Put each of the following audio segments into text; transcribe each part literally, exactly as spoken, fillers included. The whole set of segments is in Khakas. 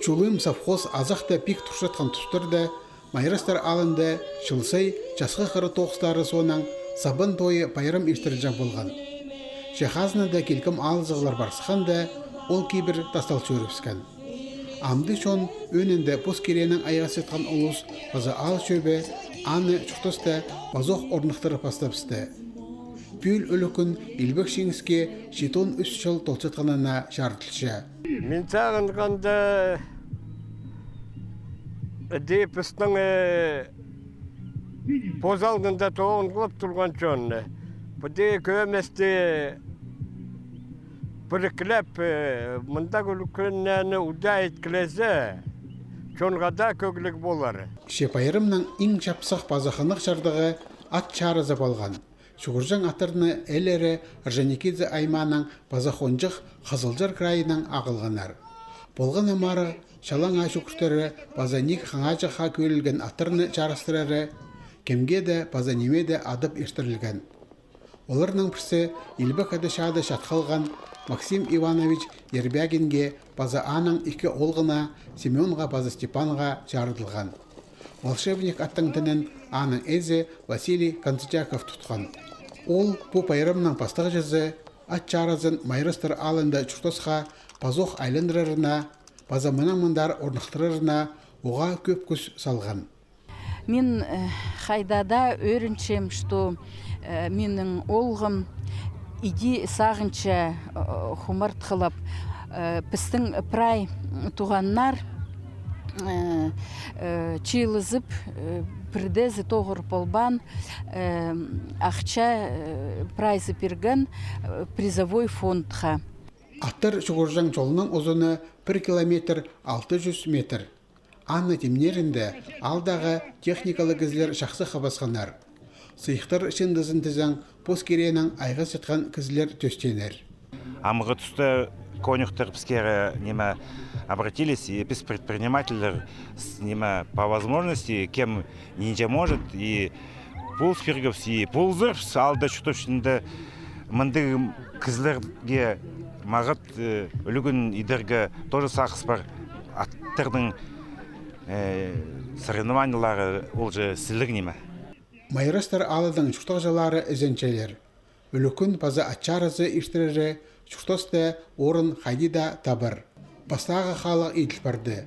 Чулым совхоз азахта пик турчатхан тустарда Майрастар аалында чыл сай часхы хыра тоғыстары соонаң Сабан тойы пайрам иртірілҷең полған. Че хазнада килкім алызығлар парысханда, ол кибір тастал чӧрібіскен. Амды чон, ӧӧнінде пос киреенең айғасчатхан улус паза аал чӧбі, аны чуртаста пазох орныхтырып пастабысты. Пӱӱл ӱлӱкӱн Илбек Чиңіске читон ӱс чыл толчатханына чарыдылча. Мин сағынғанда, дее пістің, э, позалдында тоғынғылап турған чон. Пу дее кӧместі піріклеп, э, мындағ ӱлӱкӱннерні удаа иткілезе, чонға даа кӧгліг полар. Че пайрамның иң чапсых паза хынығ чардығы ат чарызы полған. Чугурҷаң аттарны ээлері Орджоникидзе аймааның паза хонҷых Хызылчар крайынаң ағылғаннар. Полған ам арығ чалаңай чӱгӱртері паза ниик хаңаачыхха кӧлілген аттарны чарыстырары кемге дее паза ниме дее адап иртірілген. Оларның пірсі Илбек Ада чаада чат халған Максим Иванович Ербягинге паза аның ікі оолғына Семёнға паза Степанға чарыдылған. Волшебник аттың тінін аның ээзі Василий Канцычаков тутхан. Ол пу пайрамның пастағҷызы ат чаразын Майрастар аалында чуртасха пазох айландырарына паза мынаң мындар орныхтырарына уғаа кӧп кӱс салған. Мин, э, хайдағ-да ӧрінчем, что, э, минің оолғым иди сағынча, э, хумартхылап, э, пістің прай туғаннар, э, э, чыылызып, э, пірдеезі тоғыр полбаан, э, ахча, э, прайзы пирген, э, призовой фондха. Аттар чугурҷаң чолның узуны пір километр алты чӱс метр. Аны тимнерінде аалдағы техникалы кізілер чахсы хабасханнар. Сыйыхтар чыындызын тізең, пос киреенең айғасчатхан кізілер тӧстенер. Амғы туста конюхтар піске, ниме, обратились, и піс предпринимательлер, с-, ниме, по возможности, кем нинҷе может, и пулыс пиргебіс, и пулызарбыс, аалда чуртапчатхан мындағ кізілерге мағат, э, ӱлӱкӱн идерге тоже сағыс пар. Аттарның, э, соревнованиелары ол же сіліг ниме. Майрастар аалының чуртағҷылары ізенчелер. Ӱлӱкӱн паза ат чаразы иртірері чуртаста орын хайди даа табар. Пастағы халығ иділ парды.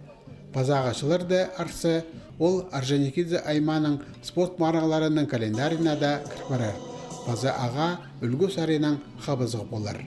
Пазағы чылларда арса, ол Орджоникидзе аймааның спорт марығларының календарына даа кір парар. Паза ағаа ӱлгӱ саринаң хабазығ полар.